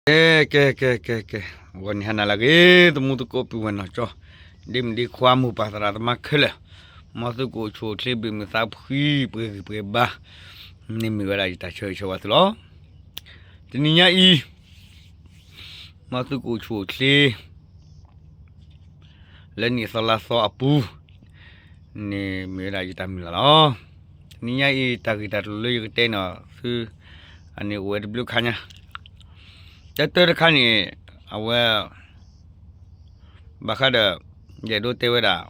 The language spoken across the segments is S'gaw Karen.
ကဲ ကဲ ကဲ ကဲ ကဲ, ဂီၤနံၤဟါနၤလၢအဂ့ၤ သမူသကိးပုၢ်ဝဲၢ်နီၢ်ကၠီ, ဒ့မုၣ်ဒ့ခွါမိၢ်ပၢ်သရၣ်သမါခဲလၢာ်, မ်သုကအိၣ်ဆူၣ်အိၣ်ချ့ ဘၣ်မုာ်သးဖှံ ပှဲၤဂံၢ်ပှဲၤဘါ, န့ၣ်မ့ၢ်ဝဲဒၣ်ယတၢ်ဆၢဂ့ၤဆၢဝါသုလီၤ. တနံၤညါအံၤ မ်သုကအိၣ်ဆူၣ်အိၣ်ချ့ လၢနံၣ်သီလါသီအပူၤ န့ၣ်မ့ၢ်ဝဲဒၣ်ယတၢ်မုၢ်လၢ်လီၤ. တနံၤညါအံၤ တၢ်ဂ့ၢ်တၢ်ကျိၤလၢယကတဲန့ၢ်သု အန့ၣ်အိၣ်ဝဲတဘျုးခါညါ, တၢတၢတခါန့ၣ် အဝဲ ဘၣ်ဃးဒီး ယအဲၣ်ဒိးတဲဝဲဒၣ်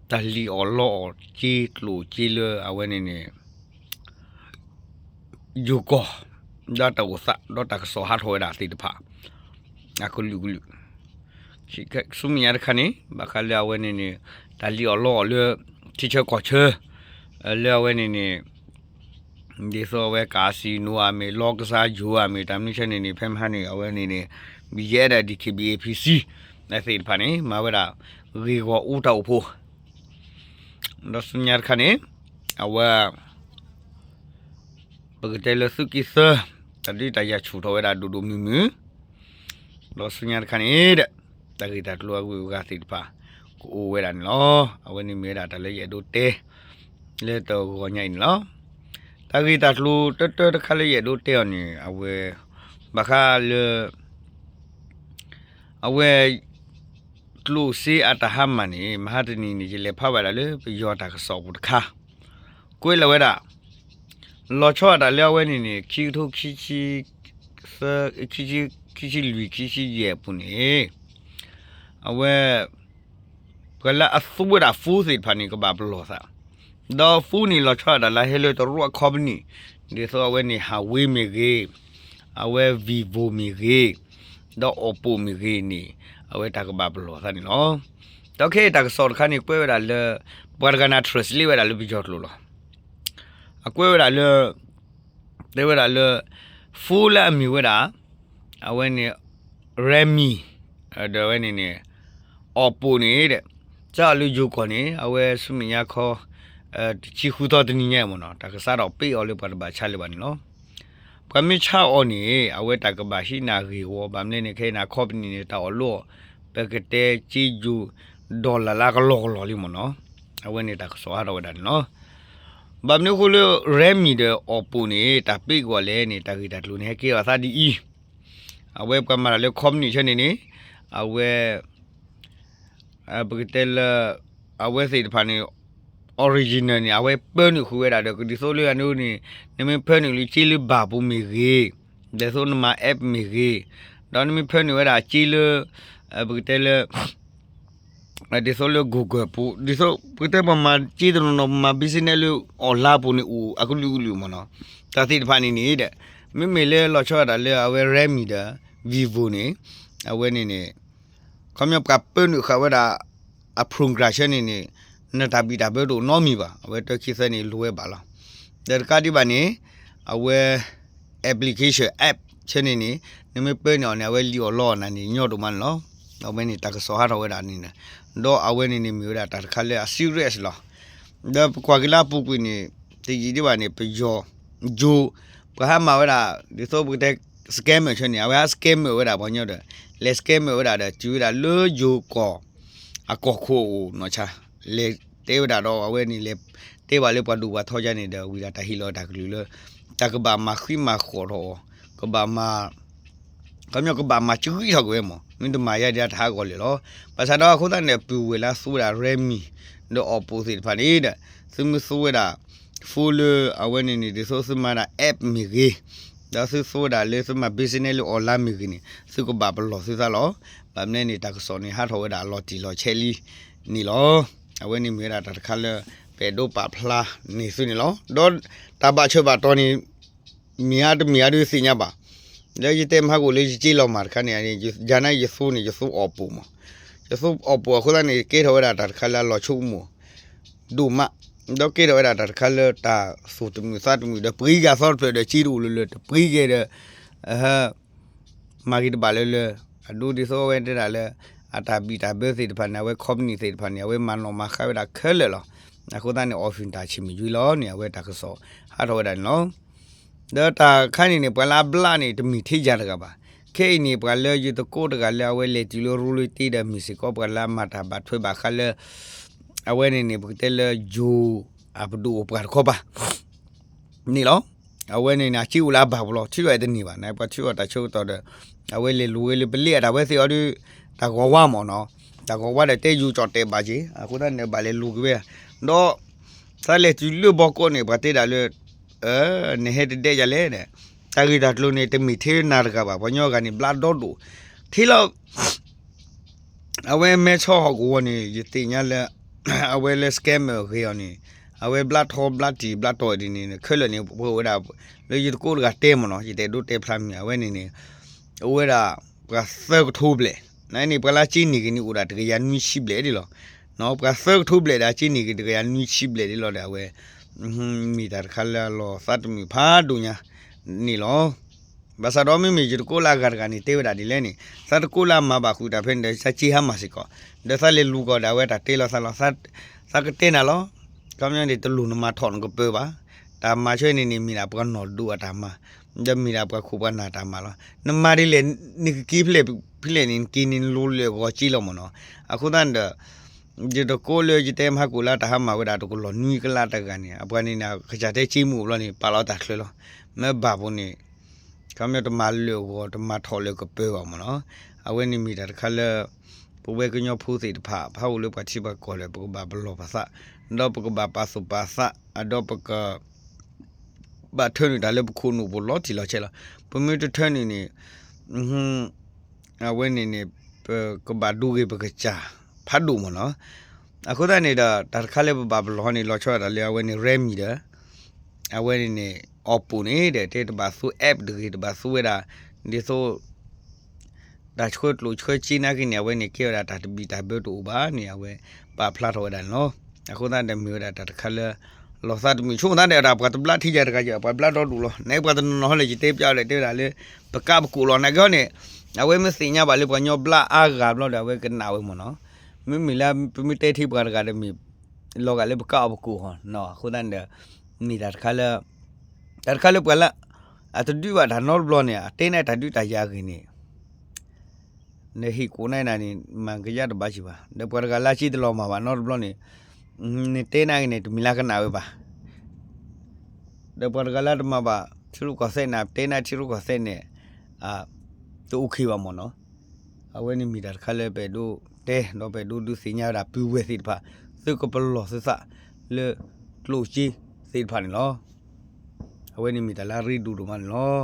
တၢ်လံၣ်အီၣ်လီအီၣ်က့ၤကျိၣ်က့ၤလၢအဝဲန့ၣ်န့ၣ် ယိၤကီၢ် ဒီးတၢ်အိၣ်သး ဒီးတၢ်ကစီၣ်ဟးထီၣ်ဝဲဒၣ်သ့ၣ်တဖၣ် အကလုာ်ကလုာ်, ဆူမဲာ်ညါတခါန့ၣ် ဘၣ်ဃးလၢအဝဲန့ၣ်န့ၣ် တၢ်လံၣ်အီၣ်လီအီၣ်လၢ ထံဆၢကီၢ်ဆၢ လၢအဝဲန့ၣ်န့ၣ် ဒ်သိးအဝဲ casino ဧါမ့ၢ် လီကစၢ်ယိၤဧါမ့ၢ် တၢ်မနုၤဆၢန့ၣ်န့ၣ် ဖဲမဟါန့ၣ် အဝဲန့ၣ်န့ၣ် BGF ဒီး DKBA PC သ့ၣ်တဖၣ်န့ၣ် မၤဝဲဒၣ် ဂ့ၢ်ဂီၢ်အူတၢ်အိၣ်ဖှိၣ် ဒီးဆူညါတခါန့ၣ် အဝဲ ပကတဲလၢသုးက့သၢ တၢ်ဒုးတၢ်ယၤဆူၣ်ထီၣ်ဝဲဒၣ်ဒိၣ်ဒိၣ်မုၢ်မုၢ်, ဒီးဆူညါတခါန့ၣ်ဒီး တၢ်ဂ့ၢ်တၢ်ကျိၤအဂုၤအဂၤသ့ၣ်တဖၣ် ကအိၣ်ဝဲဒၣ်န့ၣ်လီၤ. အဝဲန့ၣ်မ့ၢ်ဝဲဒၣ်တၢ်လၢယအဲၣ်ဒိးတဲ လၢတဂီၤညါအံၤန့ၣ်လီၤ. တၢ်ဂ့ၢ်တၢ်ကျိၤတၢတၢတခါလၢယအဲၣ်ဒိးတဲအီၤန့ၣ် အဝဲ ဘၣ်ဃးလၢ အဝဲ ကျိၣ်စ့အတၢ်ဟါမၢ်န့ၣ် မဟါတနံၤန့ၣ် ယလဲၤဖးဘၣ်ဒၣ်လၢပယီၤတၢ်ကစီၣ်ပူၤတခါ ကွဲးလီၤဝဲဒၣ် လီၤဆီဒၣ်တၢ်လၢအဝဲန့ၣ်န့ၣ် ခံကထိခံဆံ ခံဆံလွံၢ် ခံဆံယဲၢ်အပူၤန့ၣ် အဝဲ ပှၤလၢအသူဝဲဒၣ် phone သ့ၣ်တဖၣ်န့ၣ် ကဘၣ်ပလီၢ်သး, ဒီး phone န့ၣ် လီၤဆီဒၣ်တၢ်လၢဟဲလၢတရူးအ company ဒ်သိးအဝဲန့ၣ် Huawei မ့ၢ်ဂ့ၤ, အဝဲ Vivo မ့ၢ်ဂ့ၤ, ဒီး Oppo မ့ၢ်ဂ့ၤန့ၣ် အဝဲတၢ်ကဘၣ်ပလီၢ်သးန့ၣ်လီၤ. ဒီးခဲအံၤတၢ်ကစီၣ်တခါန့ၣ် ကွဲးဝဲဒၣ်လၢ ပှၤတဂၤန့ၣ် translate ဝဲဒၣ်လၢပယီၤကျိာ်လီၤ. အကွဲးဝဲဒၣ်လၢ တဲဝဲဒၣ်လၢ phone လၢအမ့ၢ်ဝဲဒၣ် အဝဲန့ၣ် Realme ဒီးအဝဲန့ၣ်န့ၣ် Oppo န့ၣ်ဒီး စးအီၤလၢယိၤကီၢ်န့ၣ် အဝဲဆူမဲာ်ညါခီ တဆံဃုသီတနံၤညါမ့ၢ်နီၤ တၢ်ကစးထီၣ်ပ့းအီၤလၢပှၤတဘၣ်ဆါလၢၤဘၣ်န့ၣ်လီၤ. ပှၤမ့ၢ်ဆါအီၤန့ၣ် အဝဲတၢ်ကဘၣ်ဟံးနၤဂ့ၢ်ဝီ ဘၣ်မနုၤလဲၣ်န့ၣ် ခဲအံၤန့ၣ် company န့ၣ် တၢ်အီၣ်လိအီၣ် ပကတဲစ့ယိၤ dollar လၢကလီကလီလံမ့ၢ်နီၤ. အဝဲန့ၣ်တၢ်ကစီၣ်ဟးထီၣ်ဝဲဒၣ်န့ၣ်လီၤ. ဘၣ်မနုၤအဃိလၢ Realme ဒီး Oppo န့ၣ် တၢ်ပ့းကွံာ်အီၤလဲၣ်န့ၣ် တၢ်ဂ့ၢ်တၢ်ကျိၤန့ၣ် ဟဲကဲထီၣ်သးဒ်အံၤ, အဝဲပှၤမၤတၢ်လၢ company ဆၢန့ၣ်န့ၣ် အဝဲ ပကတဲလၢ အဝဲသ့ၣ်တဖၣ်န့ၣ် original န့ၣ် အဝဲပၢနုာ်ဃုာ်ဝဲဒၣ်ဒီး ကဒ်သိးလၢအန့ၣ်န့ၣ် နမ့ၢ်ပၢနုာ်လၢစ့လၢဘၣ်ပူၤမ့ၢ်ဂ့ၤ, ဒ်သိးနမၤ app မ့ၢ်ဂ့ၤ, ဒီးနမ့ၢ်ပၢနုာ်ဝဲဒၣ်စ့လၢ ပကတဲလၢ ဒ်သိးလၢ Google ပူၤ ဒ်သိးပကတဲပှၤမၤစ့တနီၤနီၤ ပှၤမၤ business လၢ online ပူၤန့ၣ် အိၣ်အကလုာ်ကလုာ်မ့ၢ်နီၤ. တၢ်သ့ၣ်တဖၣ်န့ၣ်န့ၣ်ဒီး မ့မ့ၢ်လၢလီၤဆီဒၣ်တၢ်လၢအဝဲ Realme ဒီး Vivo န့ၣ် အဝဲန့ၣ်န့ၣ် ခီပညီပှၤပၢနုာ်ဃာ်ဝဲဒၣ် အ program ဆၢန့ၣ်န့ၣ် နတၢ်ဘံၣ်တၢ်ဘၢတအိၣ်နီတမံၤဘၣ်. အဝဲတၢခံသၢန့ၣ်လိၤဝဲဘၣ်လီၤ. ဒီးတကးဒံးဘၣ်န့ၣ် အဝဲ application app ဆၢန့ၣ်န့ၣ် နမ့ၢ်ပၢနုာ်အီၤန့ၣ် အဝဲလံၣ်အီၣ်လီအီၣ်နၤန့ၣ် ညီဒိၣ်မးန့ၣ်လီၤ. အဝဲန့ၣ်တၢ်ကစီၣ်ဟးထီၣ်ဝဲဒၣ်န့ၣ် ဒီးအဝဲန့ၣ်န့ၣ်မ့ၢ်ဝဲဒၣ်တၢ်တခါလၢအ serious လီၤ. ဒီးပကွၢ်က့ၤလၢအပူၤကွံာ်န့ၣ် တယံာ်ဒံးဘၣ်န့ၣ် ပယီၤ ယိၤ ပှၤဟးမၤဝဲဒၣ် ဒ်သိးပကတဲ scammer ဆၢန့ၣ် အဝဲဟး scammer ဝဲဒၣ်ပှၤကညီဒီး လဲၤ scammer ဝဲဒၣ်ဒီးတုၤဝဲဒၣ်လၢယိၤကီၢ် အကီၢ်ခိၣ်အအိၣ်နီၢ်ဆါ လဲၤတဲဝဲဒၣ်ဒီးအဝဲန့ၣ်လဲၤတဲဘၣ်လၢပှၤဒိၣ်ပှၤထီယါန့ၣ်ဒီး ဝံၤဒၣ်တၢ်ဟ့ၣ်လီၤတၢ်ကလုၢ်လၢ တၢ်ကဘၣ်မၤဃံမၤဃီၣ်ထီၣ်အီၤ ကဘၣ်မၤ ခီပညီကဘၣ်မၤစဂံထီၣ်က့ၤဝဲမး မ့ၢ်တမၤယါဒ်တဟးဂီၤလၢာ်လီၤ. ဘၣ်ဆၣ်ဒီးအဃိသတးန့ၣ် ပုၢ်ဝဲၢ်လၢအသူဝဲဒၣ် Realme ဒီး Oppo သ့ၣ်တဖၣ်န့ၣ်ဒီး သုမ့ၢ်သူဝဲဒၣ် phone လၢအဝဲန့ၣ်န့ၣ် ဒ်သိးသုမၤဒၣ် app မ့ၢ်ဂ့ၤ, ဒီးသုသူဝဲဒၣ်လၢသုမၤ business လၢ online မ့ၢ်ဂ့ၤန့ၣ် သုကဘၣ်ပလီၢ်သုသးလီၤ. ဘၣ်မနုၤန့ၣ် တၢ်ကစီၣ်န့ၣ် ဟးထီၣ်ဝဲဒၣ်အလီၤတံၢ်လီၤဆဲးလံန့ၣ်လီၤ. အဝဲန့ၣ်မ့ၢ်ဝဲဒၣ်တၢ်တခါလၢ ပအဲၣ်ဒိးပာ်ဖျါန့ၢ်သုန့ၣ်လီၤ. ဒီးတၢ်ဘၣ်ဆၢဘၣ်တီၤန့ၣ် မ့ၢ်အါတမ့ၢ်အါဒုးသ့ၣ်ညါဘၣ်. လၢယတဲမဟါကအိၣ်လၢယစ့လီၤမၢ်တခါန့ၣ် ယၤန့ၣ်ယသူန့ၣ် ယသူ Oppo မး, ယသူ Oppo အဃိသတးန့ၣ် ကဲထီၣ်ဝဲဒၣ်တၢ်တခါလၢအလီၤဆိကမိၣ် ဒိၣ်မး, ဒီးကဲထီၣ်ဝဲဒၣ်တၢ်တခါလၢတၢ်သူၣ်တမုာ်သးတမုာ်ဒီး ပှ့ၤဂၤသီတဖျၢၣ်ဒီးစ့တအိၣ်လၢၤလၢၤ တပှ့ၤက့ၤဒီး မၤဂ့ၤတဘၣ်လၢလၢ အဒိဒ်သိးအဝဲတဲဒၣ်လၢ အတၢ်ဘံၣ်တၢ်ဘၢသ့ၣ်တဖၣ်န့ၣ် အဝဲ company သ့ၣ်တဖၣ်န့ၣ် အဝဲမၤနီၣ်မၤဃါဝဲဒၣ်ခဲလၢာ်လီၤ. အဃိသတးန့ၣ် အီၣ်ဖုၣ်တၢ်ဆံးမုၢ်ယွံလီၤန့ၣ် အဝဲတၢ်ကစီၣ်ဟးထီၣ်ဝဲဒၣ်န့ၣ်လီၤ. ဒီးတၢ်ခါန့ၣ်န့ၣ် ပှၤလၢအဘျးန့ၣ် တမ့ၢ်ထဲယၤတဂၤဘၣ်. ခဲအံၤန့ၣ် ပှၤလၢယသကိးတဂၤလၢအဝဲလဲၤတုၤလၢရူလၢတ့ဒီး မ့ၢ်စ့ၢ်ကီးပှၤလၢအမၤတၢ်ဘၣ်ထွဲဘၣ်ဃးလၢ အဝဲန့ၣ်န့ၣ် ပကတဲလၢယိၤ အပဒိၣ်အိၣ်ပှၤတခီပၤ န့ၣ်လီၤ. အဝဲန့ၣ်န့ၣ် အစ့အိၣ်လၢအဘၣ်ပူၤလီၤ. ထံၣ်လီၤအဲၣ်တန့ၢ်ဘၣ်န့ၣ် ပှၤထံၣ်အီၤတၢ်ဆၢကတီၢ်ဒီး အဝဲလဲၤလူၤဝဲလၢပလ့အတၢ်ဝဲသ့ၣ်အီၤဒီး တၢ်ဂီၤဝါမ့ၢ်နီၤ, တၢ်ဂီၤဝါဒီးတဲယိၤကၠီၣ်တဲာ်ဘၣ်က့ၤ အဃိသတးန့ၣ် ဘၣ်လဲၤလူၤက့ၤဝဲ, ဒီး သးလဲၤတုၤလၢဘီကီးန့ၣ် ပှၤတဲဒၣ်လၢ နဟဲတဒဲယၤလဲၣ်ဒီး တၢ်ဂ့ၢ်တၢ်ကျိၤန့ၣ် တမ့ၢ်ထဲနၤတဂၤဘၣ်, ပှၤကညီဂၤန့ၣ် ဘျးဒီဒိၣ် ထံလီၤ အဝဲမဲဆီဟီၣ်ကဝီၤန့ၣ် ယသ့ၣ်ညါလၢ အဝဲလၢ scammer ဂ့ၤအီၤန့ၣ် အဝဲဘျးထီဘျးတံၢ်ဘျးတီၢ်ဒ်န့ၣ် ခဲလၢာ်န့ၣ် ပဝဲဒၣ် လၢယသကိးတဂၤတဲမ့ၢ်နီၤ, ယတအဲၣ်ဒိးတဲဖျါမံၤ အဝဲန့ၣ်န့ၣ် အိၣ်ဝဲဒၣ် ပှၤသၢကထိဘျဲၣ်, နန့ၣ် ပှၤလၢအစ့န့ၢ်က့ၤန့ၣ် အိၣ်ဒၣ်တကယၤနွံဆံဘျဲၣ်ဒ်လီၤ. ပှၤသၢကထိဘျဲၣ်ဒီး အစ့န့ၢ်က့ၤတကယၤနွံဆံဘျဲၣ်ဒ်လီၤဒီး အဝဲ မ့ၢ်တၢ်တခါလၢအလီၤသးတမုာ်ဖးဒိၣ်ညါန့ၣ်လီၤ. ဘၣ်ဆၣ်ဒီးမ့မ့ၢ်ယတကိးလၢအဂၤတဂၤန့ၣ် တဲဝဲဒၣ်ဒ်လဲၣ်န့ၣ် သးတကိးလၢအမၤဘၣ်ဃုာ်တၢ်ဖဲန့ၣ်ဒီး သးစ့ဟါမၢ်စ့ၢ်ကီး, ဒီးသးလဲၤလူၤကီးဒီးအဝဲတၢ်တဲလီၤသးလီၤ, သးကတဲနၤလီၤ. ခီပညီန့ၣ် တလိၣ်နမၤထီၣ်နကပၢၤဘၣ်. တၢ်မၤဆၢန့ၣ်န့ၣ် မ့ၢ်ဒၣ်ပှၤနီၢ်ဒိၣ်အတၢ်မၤ, ဒီးမ့ၢ်ဒၣ်ပှၤခိၣ်ပှၤနၢ်တၢ်မၤလီၤ. နမၤဒ်လဲၣ် နကက့ၤဖဲလဲၣ်ဖဲလဲၣ်န့ၣ် နက့ၤန့ၣ်နလိၤလၢာ်ဂီၤစ့လီၤမ့ၢ်နီၤ. အဃိသတးန့ၣ်ဒီး ယတကိးလၢယတဲမဟါကိၣ်လၢတၢ်ဟါမၢ်ဝဲဒၣ်တကလီၢ်နွံကလးတဂၤန့ၣ် အပှၤန့ၣ်န့ၣ် ကစၢ်တဲစ့မုၢ်အိၣ်ဘျီန့ၣ် ပာ်လီၤတၢ်ချၢလီၤ. မ့ၢ်ဘၣ်ပူၤန့ၣ် ခီပညီတမၤလၢာ်ဂီၤ တမၤထီၣ်လၢာ်ကပၢၤဘၣ်မ့ၢ်နီၤ. အဝဲန့ၣ်မ့ၢ်တၢ်တခါလၢ ပဝဲကညီဖိသ့ၣ်တဖၣ် ဖးအိၣ်လၢပှၤထံပှၤကီၢ်ဒီး ပကဘၣ်ပလီၢ်ပသး ဒီးပကဘၣ်ပာ်သူၣ်ပာ်သး ဒီးပက ဘၣ်ထၢနုာ်တၢ်လၢပခိၣ်နူာ်ပူၤလီၤတံၢ်လီၤဆဲးလီၤ. ပမ့ၢ်တထၢနုာ်န့ၣ် အဝဲန့ၣ်န့ၣ် ပကဘၣ်ဒိဂ့ၤပကစၢ်ဖးဒိၣ်မ့ၢ်နီၤ. အဃိသတးန့ၣ်ဒီး တၢ်တခါလၢပဘၣ်ပလီၢ်န့ၣ် လီၤဆီဒၣ်တၢ်လၢအဝဲန့ၣ် Redmi ဒီး အဝဲန့ၣ်န့ၣ် Oppo န့ၣ်ဒီး တဲတဘၣ်သူ app တဂ့ၤ တဘၣ်သူဝဲဒၣ် ဒ်သိး တၢ်ဆှၢကျိၣ်ဆှၢစ့နာ်က့န့ၣ် အဝဲန့ၣ်ကဲဝဲဒၣ်တၢ်တဘံၣ်တၢ်ဘၢတအိၣ်ဘၣ်န့ၣ် အဝဲပာ်ဖျါထီၣ်ဝဲဒၣ်န့ၣ်လီၤ. အဃိသတးဒီးမ့ၢ်ဝဲဒၣ်တၢ်တခါလၢ လီၤသးတမုာ်ဆိသးဒီး ပှၤတဘျါထဲယၤတဂၤယၤ ပှၤဘျါဒီဒိၣ်လီၤ. န့ၣ်ပှၤတနီၤနီၤဟီလဲၣ် ယတဲပျးလဲၣ် တဲဝဲဒၣ်လၢ ပကးပကိၣ်လီၤ နာ်က့ဟီန့ၣ် အဝဲမ့ၢ်သ့ၣ်ညါဘၣ်လၢပှၤကညီဘျါအါဂၤဘျီဒီး အဝဲကနၣ်ဝဲမ့ၢ်နီၤ. မ့မ့ၢ်လၢပမ့ၢ်တဲထဲပှၤတဂၤဒီးမ့ၢ် လီၤဂာ်လၢပကးအီၤပကိၣ်ဟီနီၤ. အဃိသတးန့ၣ်ဒီး မ့ၢ်တၢ်တခါလၢ တၢ်တခါလၢပှၤလၢ အတဒုးဘၣ်တၢ်နီတဘျီန့ၣ် အတဲန့ၣ်တၢ်ဒုးတၢ်ယၤအဂ့ၢ်န့ၣ် နဟ့ၣ်ကိးန့ၢ်နၤန့ၣ် မၤကယၢ်တဘၣ်စံးဘၣ်. ဒီးပှၤတဂၤလၢအစ့တလီၤမၢ်ဘၣ်နီတဘျီန့ၣ် နတဲန့ၢ်အဂ့ၢ်န့ၣ် တမ့ၢ်လၢကနၣ်ဝဲဘၣ်. ဒီးပှၤတဂၤလၢတမၤဘၣ် ထံရူၢ်ကီၢ်သဲးန့ၣ် တဲန့ၢ်ထံရူၢ်ကီၢ်သဲးန့ၣ် တအိၣ်ခ့ဘၣ်မ့ၢ်နီၤ. အဝဲန့ၣ်မ့ၢ်တၢ်တခါလၢပအဲၣ်ဒိးတဲ ဒီးပအဲၣ်ဒိးဒုးသ့ၣ်ညါဝဲဒၣ်ပုၢ်ဝဲၢ်သ့ၣ်တဖၣ် သုကပလီၢ်သုသးလၢကျိၣ်စ့သ့ၣ်တဖၣ်န့ၣ်လီၤ. အဝဲန့ၣ်မ့ၢ်တၢ်လၢအရ့ဒိၣ်ဒိၣ်မးန့ၣ်လီၤ.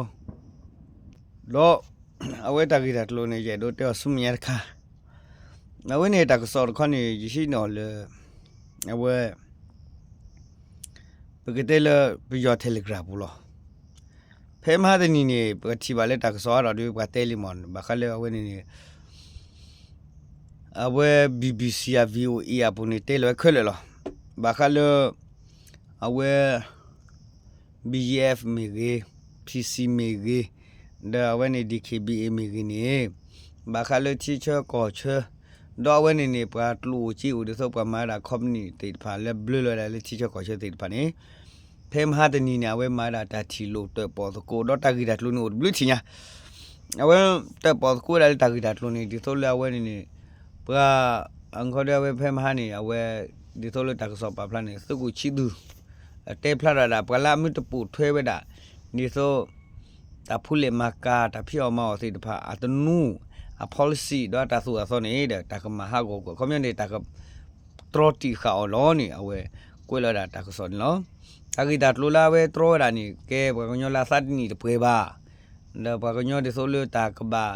ဒီး အဝဲတၢ်ဂ့ၢ်တၢ်ကျိၤန့ၣ် ယအဲၣ်ဒိးတဲအီၤဆူမဲာ်ညါတခါ, အဝဲန့ၣ်တၢ်ကစီၣ်တခီန့ၣ် ယဟံးန့ၢ်အီၤလၢ အဝဲ ပကတဲလၢပယီၤ Telegram ပူၤလီၤ. ဖဲမဟါတနံၤန့ၣ် ပကထံၣ်ဘၣ်လၢတၢ်ကစီၣ်အါထီၣ်ဒီး ပှၤတဲလံမ့ၢ် ဘၣ်ဃးလၢအဝဲန့ၣ်န့ၣ် အဝဲ BBC အ VOA အပူၤန့ၣ် တဲလီၤဝဲခဲလၢာ်လီၤ. ဘၣ်ဃးလၢ အဝဲ BGF မ့ၢ်ဂ့ၤ, PC မ့ၢ်ဂ့ၤ, ဒီးအဝဲန့ၣ် DKBA မ့ၢ်ဂ့ၤန့ၣ် ဘၣ်ဃးလၢထံဆၢကီၢ်ဆၢ, ဒီးအဝဲန့ၣ်န့ၣ် ပှၤကျိၣ်အိၣ်စ့အိၣ်ဒ်သိးပှၤမၤဝဲဒၣ် company သ့ၣ်တဖၣ်လၢဘျၢလီၤဝဲဒၣ်လၢထံဆၢကီၢ်ဆၢသ့ၣ်တဖၣ်န့ၣ် ဖဲမဟါတနံၤန့ၣ် အဝဲမၤဝဲဒၣ်တၢ်ထံၣ်လိာ်တၢၣ်ပီၣ်သကိး ဒီးတၢ်ဂ့ၢ်တၢ်ကျိၤန့ၣ်အိၣ်တဘျုးထံၣ်ညါ အဝဲတၢၣ်ပီၣ်သကိးဝဲဒၣ်လၢတၢ်ဂ့ၢ်တၢ်ကျိၤန့ၣ် ဒ်သိးလၢအဝဲန့ၣ်န့ၣ် ပှၤ အခီဒီးအဝဲဖဲမဟါန့ၣ် အဝဲ ဒ်သိးလၢတၢ်ကစီၣ်ပာ်ဖျါန့ၣ် သုးခိၣ်ဆံးသူၣ် တဲဖျါထီၣ်ဝဲဒၣ် ပှၤလၢအမ့ၢ်တပိာ်ထွဲဝဲဒၣ် ဒ်သိး တၢ်ဖူလဲၣ်မၤကၤ တၢ်ဖံးအီၣ်မၤအီၣ်သ့ၣ်တဖၣ် အသနူ အ policy ဒီးအတၢ်သိၣ်တၢ်သီန့ၣ်ဒီး တၢ်ကမၤဟးဂီၤကွံာ် အခီပညီန့ၣ် တၢ်က တြီတံာ်ဃာ်အီၤလီၤန့ၣ် အဝဲကွဲးလီၤဝဲဒၣ်တၢ်ကစီၣ်န့ၣ်လီၤ. တၢ်ဂ့ၢ်တၢ်ကျိၤလၢအဝဲတြီဝဲဒၣ်န့ၣ် ကဲပှၤကညီလၢအသးတနံၣ်တပှဲၤဘၣ် ဒီးပှၤကညီဒ်သိးလၢတၢ်ကဘၣ်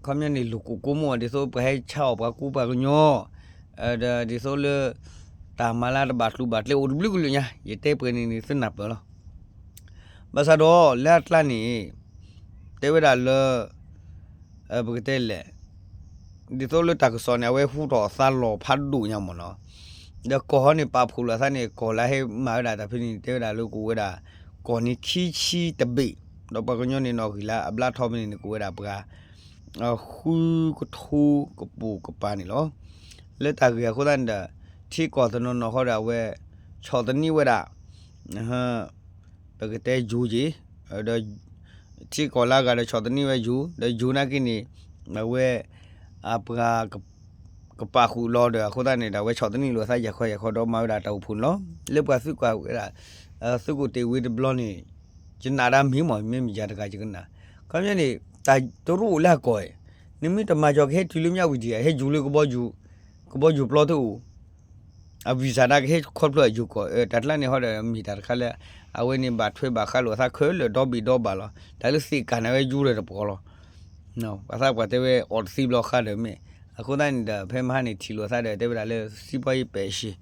ခီပညီန့ၣ် လူၤကိၣ်ကိးမုၣ်အီၤ ဒ်သိးပှၤဟဲဆါအီၣ်ပှၤကူပှၤကညီ ဒီးဒ်သိးလၢ တၢ်မၤလၢတဘၣ်ကျိၤဘၣ်ကျဲအိၣ်တဘျုးကလုာ်ညါ ယတဲပှဲၤန့ၣ်န့ၣ် သုနၢ်ပၢၢ်လီၤ. ဘၣ်ဆၣ်ဒီးလၢအကျါန့ၣ် တဲဝဲဒၣ်လၢ ပကတဲလဲၣ် ဒ်သိးလၢတၢ်ကစီၣ်န့ၣ် အဝဲဟူထီၣ်အသးလီၤဖးဒိၣ်ညါမ့ၢ်နီၤ, ဒီးကီၢ်ဟီန့ၣ် ပာ်ဖှိၣ်လိာ်အသးန့ၣ် ကီၢ်လၢဟဲမၤဝဲဒၣ်တၢ်ဖဲန့ၣ် တဲဝဲဒၣ်လၢကအိၣ်ဝဲဒၣ် ကီၢ်န့ၣ်ခံဆံတဘ့ၣ်, ဒီးပှၤကညီန့ၣ်နီၣ်ဂံၢ်လၢအဘျါထီၣ်ဖဲန့ၣ်န့ၣ် ကအိၣ်ဝဲဒၣ်ပှၤ ဃုကထိကပိာ်ကပၤန့ၣ်လီၤ. လၢတၢ်ဂ့ၢ်အဃိသတးန့ၣ်ဒီး ထံကီၢ်တနီၤနီၤဃီဒီးအဝဲ ဆီၣ်သနံးဝဲဒၣ် ပ ပကတဲယိၤက့ၤ, ဒီး ထံကီၢ်လၢအဂၤဒီးဆီၣ်သနံးဝဲယိၤ, ဒီးယိၤနာ်က့န့ၣ် အဝဲ အပှၤ ကပာ်ဃုာ်လီၤဒီးအဃိသတးန့ၣ်ဒီး အဝဲဆီၣ်သနံးလိာ်သးယၤခီယၤခီဒီးမၤဝဲဒၣ်တၢ်အိၣ်ဖှိၣ်န့ၣ်လီၤ. လၢပှၤသုးကွၢ်ဝဲဒၣ် သုးခိၣ်တ့ၢ်ဝံၤတဘျီန့ၣ် ယနာ်ဒၣ်မ့ၢ်မး မ့ၢ်မ့ၢ်ယၤတဂၤယကနၣ်, ခီပညီန့ၣ် တၢ်တရူးအိၣ်လၢအကီၢ်, နမ့ၢ်တမၤကီကဟဲတုၤလၢမၠၣ်ဝံၤဒံး ဟဲယူၤလၢကဘီယူၤ, ကဘီယူၤပျီတအိၣ် အ visa တၢ်ကဟဲခီဖျိအယူၤကီၢ် တၢ်ကျါန့ၣ်ဟီဒီးမ့ၢ်တၢ်တခါလၢ အဝဲန့ၣ်ဘၣ်ထွဲဘၣ်ဃးလိာ်သးခဲလၢာ်ဒီဘ့ၣ်ဒီဘၣ်လီၤ. တၢ်လၢသ့ၣ်ကၢ်န့ၣ်ဝဲယူၤဒီးတပှီၤလီၤ. ပှၤသးပှၢ်တဲဝဲအီၤတသံဘျီဃးဒီးမ့ၢ်, အဃိသတးန့ၣ်ဒီး ဖဲမဟါန့ၣ်ထံၣ်လိာ်သးဒီး တဲဝဲဒၣ်လၢ စံးပှၤယံၤပဲာ်ရှံၣ်,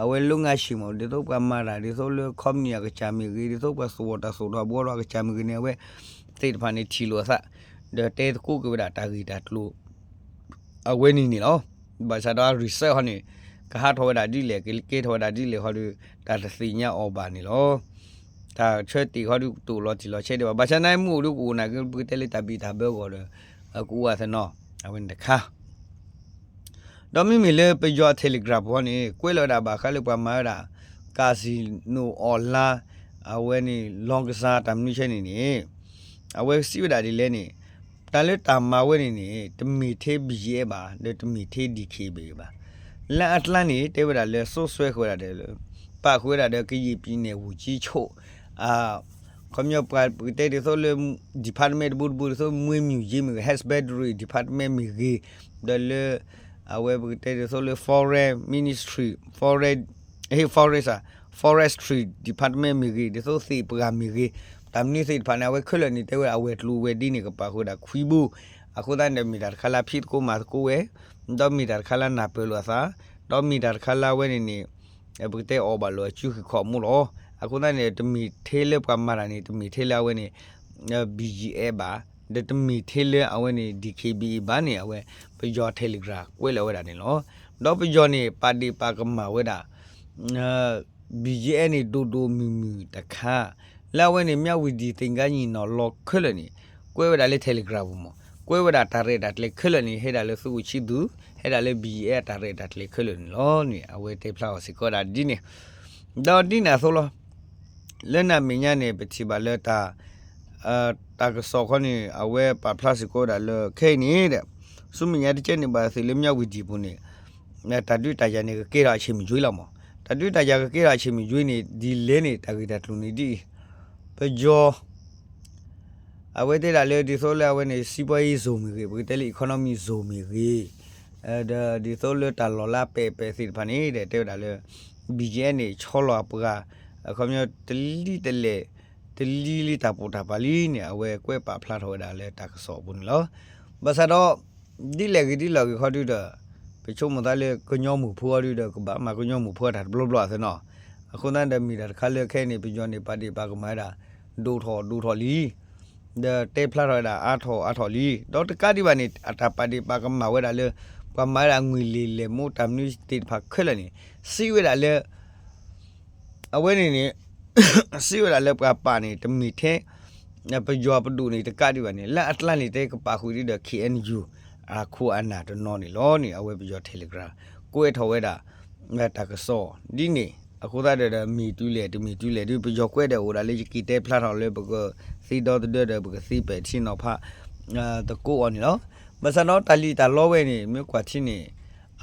အဝဲလၢငါရှံၣ်မး ဒ်သိးပှၤမၤတၢ် ဒ်သိးလၢ company အကစၢ်မ့ၢ်ဂ့ၤ ဒ်သိးပှၤသဝီတၢ်သိၣ်တၢ်ဘှီဒီးအကစၢ်မ့ၢ်ဂ့ၤန့ၣ် အဝဲသ့ၣ်တဖၣ်န့ၣ်ထံၣ်လိာ်သး ဒီးတဲသကိးက့ၤဝဲဒၣ်တၢ်ဂ့ၢ်တၢ်ကျိၤ အဝဲန့ၣ်န့ၣ်လီၤ. ဘၣ်ဆၣ်ဒီးအ research ဟီန့ၣ် ကဟးထီၣ်ဝဲဒၣ်ဒ်လဲၣ် ကကဲထီၣ်ဝဲဒၣ်ဒ်လဲၣ်ဟီဒီး တၢ်တသ့ၣ်ညါအီၤဘၣ်န့ၣ်လီၤ. တၢ်ဆၢတ့ၢ်ဟီဒီးကတိၤလီၤတံၢ်လီၤဆဲးဒံးဘၣ်. ဘၣ်ဆၣ်န့ၣ်မ့ၢ်အိၣ်ဒီးကအိၣ်နာ်က့ ပကတဲလၢတၢ်ဘံၣ်တၢ်ဘၢအဂီၢ်ဒီး ကအိၣ်အသနီၤ အဝဲန့ၣ်တခါ ဒီးမ့မ့ၢ်လၢပယီၤ Telegram ဖီန့ၣ် ကွဲးလီၤဝဲဒၣ်ဘၣ်ဃးလၢပှၤမၤဝဲဒၣ် casino online အဝဲန့ၣ် လောင်းကစား တၢ်မနုၤဆဲန့ၣ်န့ၣ် အဝဲစံးဝဲဒၣ်ဒ်လဲၣ်န့ၣ် တၢ်လၢတၢ်မၤဝဲန့ၣ်န့ၣ် တမ့ၢ်ထဲ ဘီၣ်ယံၣ်အဲၣ် ဘၣ် ဒီးတမ့ၢ်ထဲ ဒံၣ်ခ့ဘ့ၣ် ဘၣ်. လၢအကျါန့ၣ် တဲဝဲဒၣ်လၢစိစွဲဃုာ်ဝဲဒၣ်ဒီးလၢ ပာ်ဃုာ်ဝဲဒၣ်ဒီးကယံာ်ပံၤနဲၣ်ဝူကံဆိၣ် ခီပညီပှၤပကတဲဒ်သိးလၢ department တဘိတဘိဒ်သိး မွေးမြူရေး မ့ၢ်ဂ့ၤ husbandry department မ့ၢ်ဂ့ၤ, ဒီးလၢ အဝဲပကတဲဒ်သိးလၢ forest ministry forest, ဟ့ၣ် forest ဧါ, forestry department မ့ၢ်ဂ့ၤ ဒ်သိးသ့ၣ်ပှၢ်မ့ၢ်ဂ့ၤ, တၢ်မနုၤသ့ၣ်တဖၣ်န့ၣ် အဝဲခဲလၢာ်န့ၣ် တဲဝဲအဝဲၤကျိၤဝဲၤဒ့န့ၣ် ကပာ်ဃုာ်ဝဲဒၣ်ခွံဘိ, အဃိသတးန့ၣ် မ့ၢ်တၢ်တခါလၢအဖံးသကိးမၤသကိးဝဲ, ဒီးမ့ၢ်တၢ်တခါလၢအနၢ်ပၢၢ်လိာ်အသး, ဒီးမ့ၢ်တၢ်တခါလၢအဝဲန့ၣ်န့ၣ် ပကတဲအီၣ်ဘၣ်လိာ်အစုဟံၣ်ခီၣ်မူလီၤ. အဃိသတးန့ၣ် တမ့ၢ်ထဲလၢပှၤမၤတၢ်န့ၣ် တမ့ၢ်ထဲလၢအဝဲန့ၣ် ဘီၣ်ယံၣ်အဲၣ် ဘၣ်, ဒီးတမ့ၢ်ထဲလၢအဝဲန့ၣ် ဒံၣ်ခ့ဘ့ၣ်အံၤ ဘၣ်န့ၣ် အဝဲပယီၤ Telegram ကွဲးလီၤဝဲဒၣ်န့ၣ်လီၤ. ဒီးပယီၤန့ၣ် ပာ်ဒ့ၣ်ပာ်ကမၣ်ဝဲဒၣ် ဘီၣ်ယံၣ်အဲၣ် န့ၣ် ဒိၣ်ဒိၣ်မုၢ်မုၢ်တခါ, လၢအဝဲန့ၣ် မၠၣ်ဝံၤဒံၣ်သ့ၣ်ကါညီၣ်နီၣ်လီၤခဲလၢာ်န့ၣ် ကွဲးဝဲဒၣ်လၢ Telegram ပူၤမး, ကွဲးဝဲဒၣ်တၢ်ရဲၣ်တၢ်ကျဲၤခဲလၢာ်န့ၣ် ဟဲဒၣ်လၢသုးခိၣ်ဆံသူး, ဟဲဒၣ်လၢ ဘီၣ်ယံၣ်အဲၣ် တၢ်ရဲၣ်တၢ်ကျဲၤခဲလၢာ်န့ၣ်လီၤန့ၣ် အဝဲတဲဖျါအီၤစ့ၢ်ကီးဒၣ်ဒ်န့ၣ်, ဒီးဒ်န့ၣ်အသိးလီၤ. လၢနၤမဲာ်ညါန့ၣ် ပထံၣ်ဘၣ်လၢတၢ် တၢ်ကစီၣ်ခီန့ၣ် အဝဲပာ်ဖျါစ့ၢ်ကီးဝဲဒၣ်လၢခဲအံၤန့ၣ်ဒီး ဆူမဲာ်ညါတကဲန့ၣ်ဘၣ်သ့ၣ်လၢမၠၣ်ဝံၤဒံၣ်ပူၤန့ၣ် တၢ်ဒုးတၢ်ယၤန့ၣ် ကကဲထီၣ်အဆ့ၣ်မုၢ်ကွံာ်လီၤမး. တၢ်ဒုးတၢ်ယၤကကဲထီၣ်အဆ့ၣ်မုၢ်ကွံာ်န့ၣ် ဒ်လဲၣ်န့ၣ် တၢ်ဂ့ၢ်တၢ်ကျိၤန့ၣ်ဒ်အံၤ, ပယီၤ အဝဲတဲဒၣ်လၢဒ်သိးလၢအဝဲန့ၣ် စံးပှၤယံၤ zone မ့ၢ်ဂ့ၤ, ပကတဲလၢ economy zone မ့ၢ်ဂ့ၤ, ဒီးဒ်သိးလၢတၢ်လီၢ်လၢအပဲာ်ပဲာ်သ့ၣ်တဖၣ်န့ၣ်ဒီး တဲဝဲဒၣ်လၢ ဘီၣ်ယံၣ်အဲၣ် န့ၣ် ဆီလီၤအပှၤ အခီပညီတလံတလဲၣ်, တလံလံတၢ်ပိာ်တၢ်ပာ်လံန့ၣ် အဝဲကွဲးပာ်ဖျါထီၣ်ဝဲဒၣ်လၢတၢ်ကစီၣ်အပူၤန့ၣ်လီၤ. ဘၣ်ဆၣ်ဒီး ဒ်လဲၣ်ဂ့ၤဒ်လဲၣ်ဂ့ၤခီဒုဒီး ပဆိကမိၣ်သးလၢကညီမိၢ်ဖိအီၤဒုဒီး ကဘၣ်မၤကညီမိၢ်ဖိအတၢ်တဘျီဘျီအသးနီၤ. အဃိသတးဒီးမ့ၢ်တၢ်တခါလၢခဲအံၤန့ၣ် ပယီၤန့ၣ် ပာ်ဒ့ၣ်ပာ်ကမၣ်ဝဲဒၣ် ဒိၣ်ထီၣ်ဒိၣ်ထီၣ်လံ ဒီးတဲဖျါထီၣ်ဝဲဒၣ်အါထီၣ်အါထီၣ်လံ. ဒီးတကးဒံးဘၣ်န့ၣ် အတၢ်ပာ်ဒ့ၣ်ပာ်ကမၣ်ဝဲဒၣ်လၢ ပှၤမၤဝဲဒၣ်ငွေလိမ်လည်မှု တၢ်မနုၤသ့ၣ်တဖၣ်ခဲလၢာ်န့ၣ် စံးဝဲဒၣ်လၢ အဝဲန့ၣ်န့ၣ် စံးဝဲဒၣ်လၢပှၤပာ်န့ၣ် တမ့ၢ်ထဲ ပယီၤပဒိၣ်န့ၣ်တကးဒံးဘၣ်န့ၣ် လၢအကျါန့ၣ် တဲကပာ်ဃုာ်ဒ်ဒီး ခ့ၣ်အဲၣ်ယူၣ် အခိၣ်အနၢ်တနီၤန့ၣ်လီၤန့ၣ် အဝဲပယီၤ Telegram ကွဲးထီၣ်ဝဲဒၣ် တၢ်ကစီၣ်ဒ်န့ၣ် အဃိသတးဒီး မ့ၢ်တုၤလဲၣ်တမ့ၢ်တုၤလဲၣ်ဒု ပယီၤကွဲးဒီးအိၣ်ဒၣ်လၢယက့ၤတဲဖျါထီၣ်လၢပကသ့ဒီသဒၢဒီး ပကသ့ပဲာ်ထံနီၤဖး သကိးအီၤန့ၣ်လီၤ. ဘၣ်ဆၣ်ဒီးတၢ်လံၣ်တၢ်လီဝဲန့ၣ် မ့ၢ်ကွၢ်ထံန့ၣ်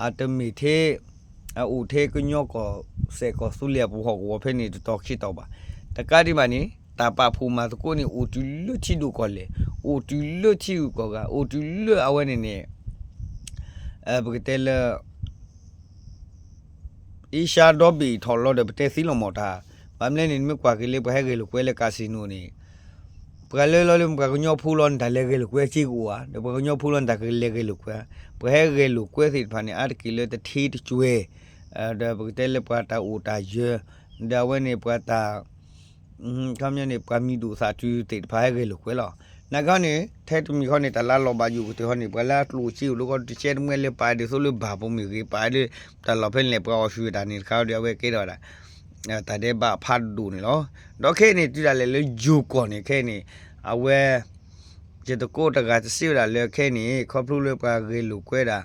အတမ့ၢ်ထဲ အအိၣ်ထဲကညီကီၢ်စဲၣ်ကီၢ်သူလ့ၤအပူၤဟီၣ်ကဝီၤဖဲန့ၣ်တတီၤခံတီၤဘၣ်. တကးဒံးဘၣ်န့ၣ် တၢ်ပာ်ဖှိၣ်မၤသကိးန့ၣ် အိၣ်တုၤလၢထံဒိၣ်ကီၢ်လဲၢ်, အိၣ်တုၤလၢထံဂုၤကီၢ်ဂၤ, အိၣ်တုၤလၢအဝဲန့ၣ်န့ၣ် ပကတဲလၢ အ့ရှါဒီဘ့ၣ်ထီၣ်လီၤဒီး ပတဲသ့လီၤမီၢ်တၢ်, ဘၣ်မနုၤလဲၣ်န့ၣ် နမ့ၢ်ကွၢ်က့ၤလၢပှၤဟဲဂဲၤလိာ်ကွဲလၢ casino န့ၣ် ပှၤလၢလီၤလၢပှၤကညီဖိလီၤန့ၣ် တၢ်လဲၤဂဲၤလိာ်ကွဲစ့ကအိၣ်ဧါ, ဒီးပှၤကညီဖိလီၤန့ၣ် တၢ်ကလဲၤဂဲၤလိာ်ကွဲ, ပှၤဟဲဂဲၤလိာ်ကွဲသ့ၣ်တဖၣ်န့ၣ် အါတက့ၢ်လၢတထ့တကွဲၤ, ဒီးပကတဲလၢပှၤတၢ်အိၣ်တၢ်ယၢၤ, ဒီးအဝဲန့ၣ်ပှၤတၢ် ခီပညီန့ၣ် ပှၤမံၤဒိၣ်သၣ်တုၤသ့ၣ်တဖၣ်ဟဲဂဲၤလိာ်ကွဲလီၤ. နာ်က့န့ၣ် ထဲတမံၤဃီန့ၣ် တၢ်လၢလီၤဘၣ်ယိၣ်ကတၢၢ်ဃီန့ၣ် ပှၤလၢအကျိၣ်စ့အိၣ်လၢဃီတကဲတမှဲလၢပာ်ဒ်သိးလၢဘၣ်ဖိမ့ၢ်ဂ့ၤ ပာ်လၢ တၢ်လီၢ်ဖဲန့ၣ် ပှၤအီၣ်ဆူၣ်တၢ်န့ၣ်တခါဒီး အဝဲကဲထီၣ်ဝဲဒၣ် တၢ်ဒဲးဘးဖးဒိၣ်န့ၣ်လီၤ. ဒီးခဲအံၤန့ၣ် တုၤဒၣ်လဲာ်လၢယိၤကီၢ်န့ၣ် ခဲအံၤန့ၣ် အဝဲ ယသကိးတဂၤတစံးဝဲဒၣ်လၢခဲအံၤန့ၣ် ခီဖျိလၢပှၤဂဲၤလိာ်ကွဲဒၣ်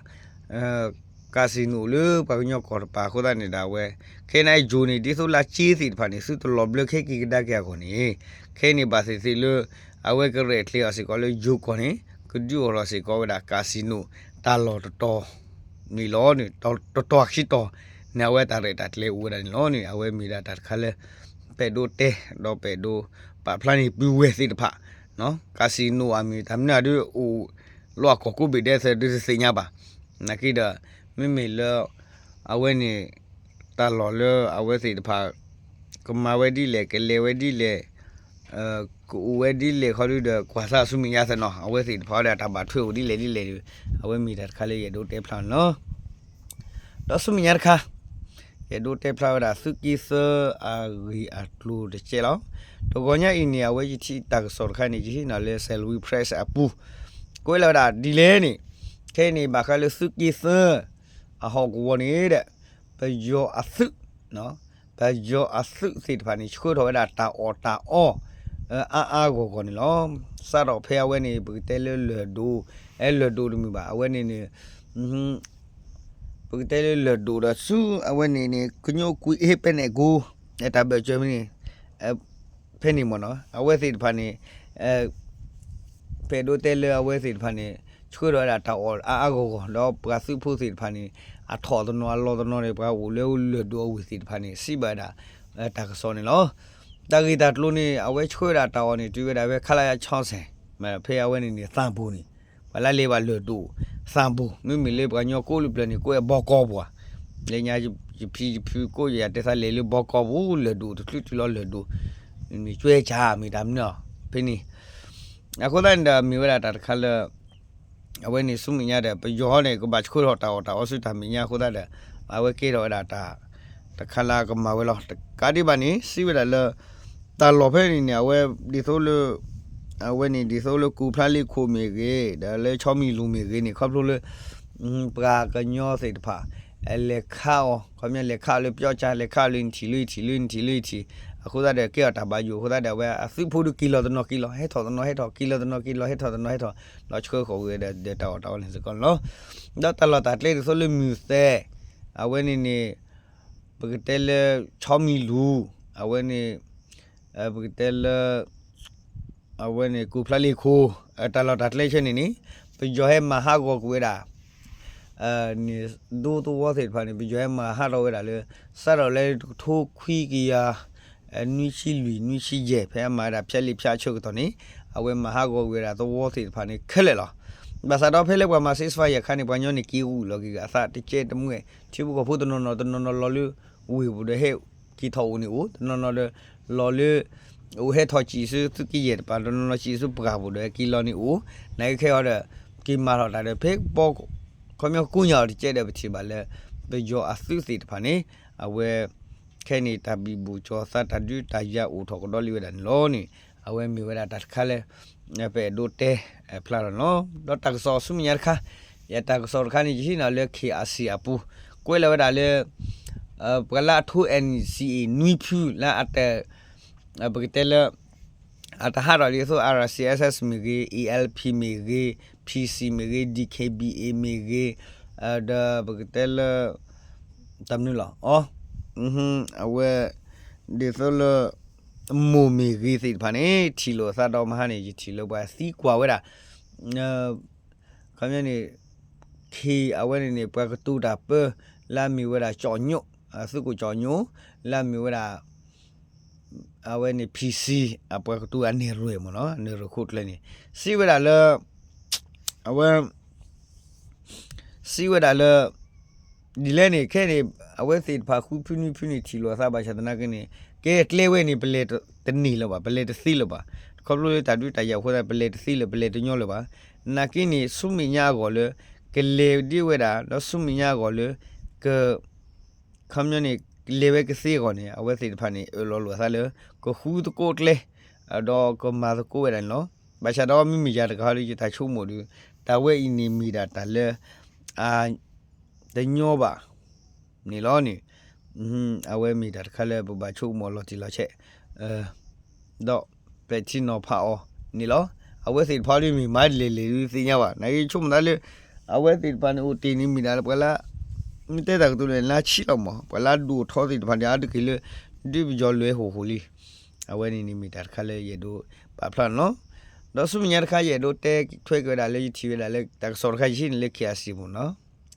casino လၢပှၤကညီကီၢ်တပၤအဃိသတးန့ၣ်ဒီး အဝဲ ခဲအံၤန့ၣ် ယိၤန့ၣ် ဒ်သိးလၢကၠ့သ့ၣ်တဖၣ်န့ၣ် သုတလီၤဘျၢခဲက့ၤကဒါက့ၤအဂီၢ်န့ၣ် ခဲအံၤန့ၣ် ဘၣ်သ့ၣ်သ့ၣ်လၢ အဝဲကရဲၣ်ကျဲၤအီၤစ့ၢ်ကီးလၢယိၤကီၢ်န့ၣ် ကဒုးအိၣ်ထီၣ်စ့ၢ်ကီးဝဲဒၣ် casino တၢ်လီၢ်တတီၤန့ၣ်လီၤန့ၣ် တတီၤခံတီၤန့ၣ် အဝဲတၢ်ရဲၣ်တၢ်ကျဲၤအိၣ်ဝဲဒၣ်န့ၣ်လီၤန့ၣ် အဝဲမ့ၢ်ဒၣ်တၢ်တခါလၢ ပအဲၣ်ဒိးတဲ ဒီးပအဲၣ်ဒိးပာ်ဖျါန့ၢ်ပုၢ်ဝဲၢ်သ့ၣ်တဖၣ် casino အမံၤတၢ်မနုၤဒုးအိၣ်လီၤအကီၢ်ကိးဘ့ၣ်ဒဲးသဒုးတသ့ၣ်ညါဘၣ်. နာ်က့ဒီး မ့မ့ၢ်လၢ အဝဲန့ၣ် တၢ်လီၢ်လၢအဝဲသ့ၣ်တဖၣ် ကမၤဝဲဒ်လဲၣ် ကလဲၤဝဲဒ်လဲၣ် ကအိၣ်ဝဲဒ်လဲၣ်ခီဒုဒီး ကွၢ်သးဆူမဲာ်ညါသနီၤ အဝဲသ့ၣ်တဖၣ်ဝဲဒၣ်တၢ်ဘၣ်ထွဲအိၣ်ဒ်လဲၣ်ဒ်လဲၣ်ဒီး အဝဲမ့ၢ်တၢ်တခါလၢယအဲၣ်ဒိးတဲဖျါန့ၣ်လီၤ. ဒီးဆူမဲာ်ညါတခါ ယအဲၣ်ဒိးတဲဖျါဝဲဒၣ်သုးက့သၢအဂ့ၢ်အကျိၤတကဲလီၤ. တဂီၤညါအံၤန့ၣ် အဝဲယထံၣ်တၢ်ကစီၣ်တခါန့ၣ် ယဟံးန့ၢ်လၢ Salween Press အပူၤ ကွဲးလီၤဝဲဒၣ်ဒ်လဲၣ်န့ၣ် ခဲအံၤန့ၣ် ဘၣ်ဃးလၢသုးက့သၢ အဟီၣ်ကဝီၤန့ၣ်ဒီး ပယီၤအသုး ပယီၤအသုးသ့ၣ်တဖၣ်န့ၣ် ဆှၢထီၣ်ဝဲဒၣ်တၢ်အီၣ်တၢ်အီ အါအါဂီၢ်ဂီၢ်န့ၣ်လီၤ. စးထီၣ်ဖဲအဝဲန့ၣ် ပကတဲလၢလၢၢ်ဒိၣ် အဲ လၢၢ်ဒိၣ်တမ့ၢ်ဘၣ် အဝဲန့ၣ်န့ၣ် ပကတဲလၢလၢၢ်ဒိၣ်ဒီးဆူ အဝဲန့ၣ်န့ၣ် ကညီကွံာ်အ့ဟ့ပဲနဲၣ်ကိ တၢ်ဘၢၣ်စၢၤဖဲန့ၣ် ဖဲန့ၣ်မ့ၢ်နီၤ အဝဲသ့ၣ်တဖၣ်န့ၣ် ပအဲၣ်ဒိးတဲလၢအဝဲသ့ၣ်တဖၣ်န့ၣ် ဆှၢထီၣ်ဝဲဒၣ်တၢ်အီၣ်အါအါဂီၢ်ဂီၢ် ဒီးပှၤသုးဖိသ့ၣ်တဖၣ်န့ၣ် အထီၣ်တနီၤအလီၤတနီၤန့ၣ် ပှၤအိၣ်လၢလၢၢ်ဒိၣ်အဝ့ၢ်သ့ၣ်တဖၣ်န့ၣ် စံးဘၣ်ဝဲဒၣ် တၢ်ကစီၣ်န့ၣ်လီၤ. တၢ်ဂ့ၢ်တၢ်ကျိၤန့ၣ် အဝဲဆှၢဝဲဒၣ်တၢ်အီၣ်န့ၣ် တုၤဝဲဒၣ်ဖဲ ခလရ ခြောက်ဆယ် ဖဲအဝဲန့ၣ်န့ၣ် သၣ်ပူၤန့ၣ် ပှၤလၢလဲၤဘၣ်လၢၢ်ဒိၣ် သၣ်ပူၤ မ့မ့ၢ်လၢပှၤကညီကိးလၢပျၢၤန့ၣ် ကိးဝဲဘီကီပူၤဧါ. လၢညါယဖံယဖုကိးယၤတဲသးလဲၤလၢဘီကီပူၤ လၢၢ်ဒိၣ်တချုးတုၤလီၤလၢၢ်ဒိၣ် မ့ၢ်ကွဲကၢ်မ့ၢ်တၢ်မနုၤအီၤ ဖဲန့ၣ် အဃိသတးန့ၣ်ဒီးမ့ၢ်ဝဲဒၣ်တၢ်တခါလၢ အဝဲန့ၣ်ဆူမဲာ်ညါဒီး ပယီၤန့ၣ် ကဘၣ်ဆှၢထီၣ်တၢ်အီၣ်တၢ်အီဆူတၢ်မဲာ်ညါအဃိသတးဒီး အဝဲကဲထီၣ်ဝဲဒၣ်တၢ် တခါလၢအကမၤဝဲလီၤ. တကးဒံးဘၣ်န့ၣ် စံးဝဲဒၣ်လၢ တၢ်လီၢ်ဖဲန့ၣ်န့ၣ် အဝဲဒ်သိးလၢ အဝဲန့ၣ်ဒ်သိးလၢကူဖျါလ့ၢ်ခိၣ်မ့ၢ်ဂ့ၤ ဒီးလၢဆီမံၤလူၤမ့ၢ်ဂ့ၤန့ၣ် ခီဖျိလၢ ပှၤကညီသ့ၣ်တဖၣ် လဲၤခးအီၤ ခီပညီလဲၤခးအီၤလၢပျီကၢ လဲၤခးအီၤလၢနထံၣ်လၢယထံၣ် လၢနထံၣ်လၢယထံၣ် အဃိသတးဒီးကဲအီၤတၢ်ဘၣ်ယိၣ်အဃိသတးဒီး အဝဲအသုးဖိဒုးက့ၤလီၤတနီၤက့ၤလီၤ ဟဲထီၣ်တနီၤဟဲထီၣ် က့ၤလီၤတနီၤက့ၤလီၤ ဟဲထီၣ်တနီၤဟဲထီၣ် လီၤဆှၢဃီၤဝဲဒီးတၢ်အီၣ်တၢ်အီန့ၣ်စ့ၢ်ကီးန့ၣ်လီၤ. ဒီးတၢ်လီၢ်တၢ်ကျဲဒ်သိးလၢမုၢ်သဲ အဝဲန့ၣ်န့ၣ် ပကတဲလၢ ဆီမံၤလူၤ အဝဲန့ၣ် ပကတဲလၢ အဝဲန့ၣ်ကူဖျါလ့ၢ်ခိၣ် တၢ်လီၢ်တၢ်ကျဲဆၢန့ၣ်န့ၣ် ပယီၤဟဲမၤဟးဂီၤကွံာ်ဝဲဒၣ် န့ၣ် ဒိသဝီသ့ၣ်တဖၣ်န့ၣ် ပယီၤဟဲမၤဟးထီၣ်ဝဲဒၣ်လၢ စးထီၣ်လၢတကထိခွံကယၤ နွံဆံလွံၢ် နွံဆံယဲၢ် ဖဲအမၤဝဲဒၣ်ဖၠါလ့ၣ်ဖၠါဆၢကတီၢ်န့ၣ် အဝဲမၤဟးဂီၤကွံာ်ဝဲဒၣ်သဝီသ့ၣ်တဖၣ်န့ၣ်ခဲလၢာ်လီၤ. ဘၣ်ဆၣ်ဒီးဖဲလၢပှၤမၤ ceasefire အခါန့ၣ် ပှၤကညီန့ၣ်က့ၤဂုာ်လီၤက့ၤအသးတကဲတမှဲ ထံဖိကီၢ်ဖိတနီၤနီၤတနီၤနီၤလီၤလၢ ဝ့ၢ်ပူၤဒီးဟဲက့ၤထီၣ်အိၣ်န့ၣ်အိၣ် တနီၤနီၤဒီး လီၤလၢ အိၣ်ဟဲထီၣ်စံၣ်ဆူသုးက့ယဲၢ်တပၤ တနီၤနီၤစံၣ်ဆူပှၢ်ပူၤဒီးဟဲက့ၤလီၤန့ၣ်အိၣ် နာ်က့ခဲအံၤဒီး က့ၤမၤထီၣ်တၢ်ဒီးဖဲ ခီပညီကိညါအီၤတကဲဒီးပထံၣ်ဘၣ်လၢ ပယီၤအသုးသ့ၣ်တဖၣ်န့ၣ် အဝဲ ခဲအံၤန့ၣ် တၢ်ဘံၣ်ဘူၣ်ကၠီၤသးတၢ်ဒုးတၢ်ယၤအိၣ်ထီၣ်ကဒီးလံဝဲဒၣ်န့ၣ်လီၤန့ၣ် အဝဲမ့ၢ်ဝဲဒၣ်တၢ်တခါလၢ ပအဲၣ်ဒိးတဲဖျါထီၣ်န့ၣ်လီၤ. ဒီးတၢ်ကစီၣ်ဆူမဲာ်ညါတခါ ယတၢ်ကစီၣ်တခါန့ၣ် ယဟံးန့ၢ်လၢ KIC အပူၤ ကွဲးလီၤဝဲဒၣ်လၢ ပှၤလၢအထိ NCA နွံဖုလၢအတ ပကတဲလၢ အတဟးထီၣ်ဒ်သိး RCSS မ့ၢ်ဂ့ၤ ALP မ့ၢ်ဂ့ၤ PC မ့ၢ်ဂ့ၤ DKBA မ့ၢ်ဂ့ၤ ဒီးပကတဲလၢ တၢ်မနုၤလီၤ အီ အဝဲ ဒ်သိးလၢ မိၢ်မ့ၢ်ဂ့ၤသ့ၣ်တဖၣ်န့ၣ် ထံၣ်လိာ်သးဒီးမဟါန့ၣ် ယထံၣ်လၢပှၤသံကွၢ်ဝဲဒၣ် ခီပညီန့ၣ် ခ့အဝဲန့ၣ်န့ၣ် ပှၤကတိၤတၢ်ပၢ လၢအမ့ၢ်ဝဲဒၣ် ကၠီၣ်ညိ သုးခိၣ်ကၠီၣ်ညိ လၢအမ့ၢ်ဝဲဒၣ် အဝဲန့ၣ် PC အပှၤကတိၤအနဲၣ်ရွဲၣ်မ့ၢ်နီၤ အနဲၣ်ရွဲၣ်ခိၣ်ကျၢၢ်န့ၣ် စံးဝဲဒၣ်လၢ အဝဲ စံးဝဲဒၣ်လၢ ဒ်လဲၣ်န့ၣ် ခဲအံၤန့ၣ် အဝဲသ့ၣ်တဖၣ်ဃုဖုနွံဖုန့ၣ် ထံၣ်လိာ်အသးဘၣ်ဆၣ်သနာ်က့န့ၣ် ကဲကျဲဝဲန့ၣ် ပလဲၤတန့ၢ်လၢၤဘၣ် ပလဲၤတသ့လၢၤဘၣ် ခီဖျိလၢတၢ်ဒုးတၢ်ယၤအဃိသတး ပလဲၤတသ့လၢၤ ပလဲၤတညီလၢၤဘၣ် နာ်က့န့ၣ် ဆူမဲာ်ညါအဂီၢ်လၢ ကလဲၤဒ်ဝဲဒၣ် ဒီးဆူမဲာ်ညါအဂီၢ်လၢ က ခီပညီန့ၣ် လဲၤဝဲကသ့အဂီၢ်န့ၣ် အဝဲသ့ၣ်တဖၣ်န့ၣ် အၢၣ်လီၤလိာ်အသးလၢ ကဃုသကိးကျဲ ဒီးကမၤသကိးဝဲဒၣ်န့ၣ်လီၤ. ဘၣ်ဆၣ်ဒီးမ့မ့ၢ်ယၤတဂၤဒီး ယတၢ်ဆိကမိၣ်ဒီး တၢ်ဝဲအံၤန့ၣ်မ့ၢ်ဒၣ်တၢ်လၢ အ တညီဘၣ်န့ၣ်လီၤန့ၣ် အဝဲမ့ၢ်တၢ်တခါလၢပဘၣ်ဆိကမိၣ်အလီၤတံၢ်လီၤဆဲး ဒီးပဲာ်ထံနီၤဖးအီၤန့ၣ်လီၤ. အဝဲသ့ၣ်တဖၣ်ဒ်မ့ၢ်မၤဒ်လဲၣ်လဲၣ်ဒ်သ့ၣ်ညါဘၣ် နာ်က့ဆိကမိၣ်သးလၢ အဝဲသ့ၣ်တဖၣ်န့ၣ်အိၣ်တ့ၢ်န့ၣ်မ့ၢ်ဒၣ်လၢပှၤလၢ မ့ၢ်တဲတၢ်ကတိၤလဲၣ် လါဆံလီၤမး ပှၤလၢအဒုးအိၣ်ထီၣ်သ့ၣ်တဖၣ်န့ၣ် အါတက့ၢ်လၢ ဒုးပယီၤလွဲၤဟိၣ်ဟိၣ်လံ. အဝဲန့ၣ်န့ၣ်မ့ၢ်တၢ်တခါလၢယအဲၣ်ဒိးပာ်ဖျါန့ၣ်လီၤ. ဒီးဆူမဲာ်ညါတခါ ယအဲၣ်ဒိးတဲထွဲက့ၤဝဲဒၣ်လၢယထံၣ်ဝဲဒၣ်လၢတၢ်ကစီၣ်တခါယဟံးန့ၣ်လၢ KIC မ့ၢ်နီၤ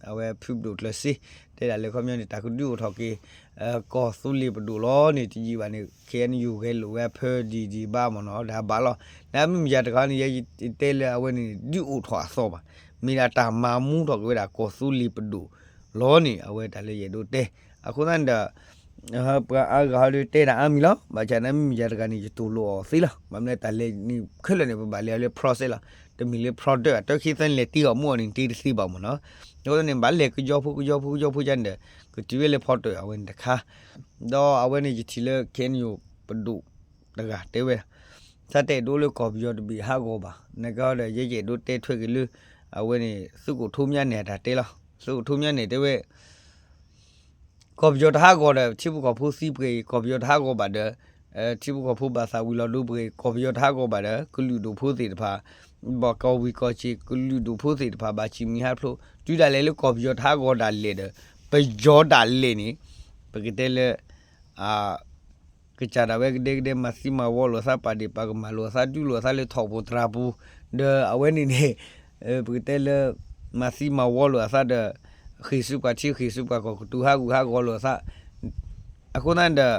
အဝဲဖုပဒိၣ်ကျၢၤစ့ တဲဒၣ်လၢခီပညီန့ၣ် တၢ်ကဒုးအိၣ်ထီၣ်က့ၤ ကီၢ်သူလ့ၤပဒိၣ်လီၤန့ၣ် တယံာ်ဘၣ်န့ၣ် KNU ဂဲၤလိာ်ဝဲအဖၢဒံးဒံးဘၣ်မ့ၢ်နီၤ ဒီးဘၣ်လီၤ. နမ့ၢ်မ့ၢ်ယၤတခါန့ၣ် ယတဲလၢအဝဲန့ၣ် ဒုးအိၣ်ထီၣ်အသီဘၣ်. မ့ၢ်ဒၣ်တၢ်မၤမူထီၣ်က့ၤဝဲဒၣ်ကီၢ်သူလ့ၤပဒိၣ်လီၤန့ၣ် အဝဲတၢ်လၢယအဲၣ်ဒိးတဲ. အဃိသတးန့ၣ်ဒီး ပှၤအါဂၤဟီဒီးတဲတၢ်အါမံၤလီၤ. ဘၣ်ဆၣ်နမ့ၢ်မ့ၢ်ယၤတဂၤန့ၣ် ယတူၢ်လိာ်အီၤသ့လီၤ. ဘၣ်မနုၤတၢ်လဲၤန့ၣ် ခဲလၢာ်န့ၣ် ပဘၣ်လဲၤအီၤလၢ process လီၤ. တမ့ၢ်လၢ product အတၢ်ခံသၢန့ၣ် လဲၤတ့အီၤမူအီၤန့ၣ် တ့တသ့ဘၣ်မ့ၢ်နီၤ. အဃိသတးန့ၣ် ဘၣ်လဲၤကယီဖိကယီဖိကယီဖိကန့ၣ်ဒီး ကတုၤဝဲလၢ product အဝဲန့ၣ်တခါ ဒီးအဝဲန့ၣ်ယထံၣ်လၢ KNU ပဒိၣ်တဂၤတဲဝဲဒၣ် သးတအဲၣ်ဒိးလၢကီၢ်ပယီၤတဘ့ၣ်ဟးဂီၤဘၣ်. နကဒီး ယယအဲၣ်ဒိးတဲထွဲက့ၤလၢ အဝဲန့ၣ် သုးခိၣ်ထူမၠါနဲၣ်အတၢ်တဲလီၤ. သုးခိၣ်ထူမၠါနဲၣ်တဲဝဲ ကီၢ်ပယီၤတဟးဂီၤဒီး ထံဖိကီၢ်ဖိသံပှဲၤအံၤ ကီၢ်ပယီၤတဟးဂီၤဘၣ်ဒီး ထံဖိကီၢ်ဖိဘၣ်သးဝံၤလီၤဒိပှဲၤအံၤ ကီၢ်ပယီၤတဟးဂီၤဘၣ်ဒီး ကလုာ်ဒိၣ်ဖိသ့ၣ်တဖၣ် ဘၣ်ကီၢ်ဝံၤကီၢ်စ့ၢ် ကလုာ်ဒိၣ်ဖိသ့ၣ်တဖၣ် ဘၣ်စံၣ်မံၤဟးဖျိး တုၤဒၣ်လဲာ်လၢကီၢ်ပယီၤတဟးဂီၤဒၣ်လဲာ်ဒီး ပယီၤဒၣ်လဲာ်န့ၣ် ပကတဲလၢ ကစၢ်ဒၣ်ဝဲကဒဲကဒဲ မၤသံမၤဝီလိာ်သး ပာ်ဒ့ၣ်ပာ်ကမၣ်လိာ်အသး ဒုးလိာ်အသးလၢထိၣ်ပူၤသရၣ်ပူၤ ဒီးအဝဲန့ၣ်န့ၣ် ပကတဲလၢ မၤသံမၤဝီလိာ်အသးဒီး ဃ့ၢ်ဆူပှၤထံဃ့ၢ်ဆူပှၤကီၢ် ကတူၤဟးဂူာ်ဟးဂီၤလိာ်အသး အဃိသတးဒီး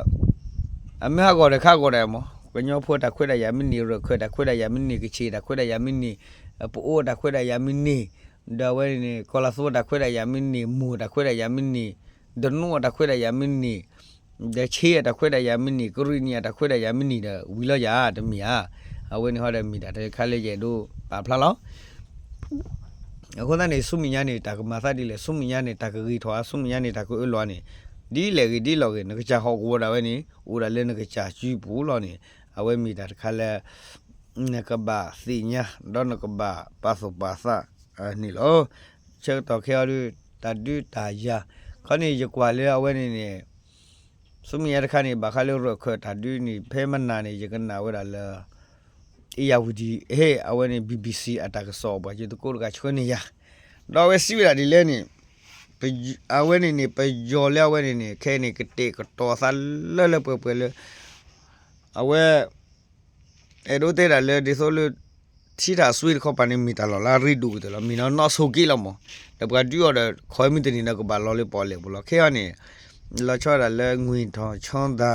အမ့ၢ်ဟးဂီၤဒီးခးဂီၤဒၣ်မး ကညီဖိတၢ်ခွဲးတၢ်ယာ်မ့ၢ်န့ၢ် ရၢၢ်ခၢၣ်တၢ်ခွဲးတၢ်ယာ်မ့ၢ်န့ၢ် ကခ့ၣ်တၢ်ခွဲးတၢ်ယာ်မ့ၢ်န့ၢ် ပအိၣ်တၢ်ခွဲးတၢ်ယာ်မ့ၢ်န့ၢ် ဒီးအဝဲန့ၣ်န့ၣ် ကီၤလၤသိတၢ်ခွဲးတၢ်ယာ်မ့ၢ်န့ၢ် မိၢ်တၢ်ခွဲးတၢ်ယာ်မ့ၢ်န့ၢ် ဒနိတၢ်ခွဲးတၢ်ယာ်မ့ၢ်န့ၢ် ဒီးဆ့အတၢ်ခွဲးတၢ်ယာ်မ့ၢ်န့ၢ် ကရံၣ်နံၣ်အတၢ်ခွဲးတၢ်ယာ်မ့ၢ်န့ၢ်ဒီး ဝံၤလီၤယၤ တမ့ၢ်ဧါ. အဝဲန့ၣ်ဟီဒီးမ့ၢ်တၢ်တခါလၢယအဲၣ်ဒိးပာ်ဖျါလီၤ. အဃိသတးန့ၣ် ဆူမဲာ်ညါန့ၣ် တၢ်ကမၤသးဒ်လဲၣ် ဆူမဲာ်ညါန့ၣ် တၢ်ကဂ့ၤထီၣ်ဧါ ဆူမဲာ်ညါန့ၣ် တၢ်ကအၢၣ်လီၤန့ၣ် ဒ်လဲၣ်ဂ့ၤဒ်လဲၣ်ဂ့ၤ နကစၢ်ဟီၣ်ကဝီၤဒၣ်ဝဲန့ၣ် အိၣ်ဒၣ်လၢနကစၢ်စုပူၤလီၤန့ၣ် အဝဲမ့ၢ်တၢ်တခါလၢ နကဘၣ်သ့ၣ်ညါ ဒီးနကဘၣ်ပာ်သူၣ်ပာ်သးန့ၣ်လီၤ. ဆၢကတီၢ်ခဲအံၤဒီး တၢ်ဒုးတၢ်ယၤ ခီန့ၣ် ယကွၢ်လၢအဝဲန့ၣ်န့ၣ် ဆူမဲာ်ညါတခါန့ၣ် ဘၣ်ဃးလၢရၢၢ်ခၢၣ်တၢ်ဒုးန့ၣ် ဖဲမနၤန့ၣ် ယကနၣ်ဝဲဒၣ်လၢ အ့ၣ်ယၣ်ဝံၤဒံး ဟ့ၣ် အဝဲန့ၣ် BBC အတၢ်ကစီၣ် ပှၤကၠိသကိးတဂၤဆှၢန့ၢ်ယၤ ဒီးအဝဲစံးဝဲဒၣ်ဒ်လဲၣ်န့ၣ် အဝဲန့ၣ်န့ၣ် ပယီၤလၢအဝဲန့ၣ်န့ၣ် ခဲအံၤန့ၣ် ကတဲာ်ကတီၤသးလၢလၢပှဲၤပှဲၤလၢ အဝဲ အဲၣ်ဒိးတဲဒၣ်လၢ ဒ်သိးလၢ ထံတၢ်စွ့တခီပၤန့ၣ် မ့ၢ်တၢ်လီၢ်လၢအရ့ဒိၣ်ကတၢၢ်လီၤ. မ့ၢ်နီၢ်နီၢ်ဆိးက့လီၤမး ဒီးပှၤဒုးအီၤဒီး ခီမ့ၢ်တန့ၢ်ဒီးကဘၣ်လီၤလၢပီၣ်လဲၣ်ပူၤလီၤ. ခဲအံၤန့ၣ် လီၤဆီဒၣ်လၢ ငွေတောင်ချောင်းသာ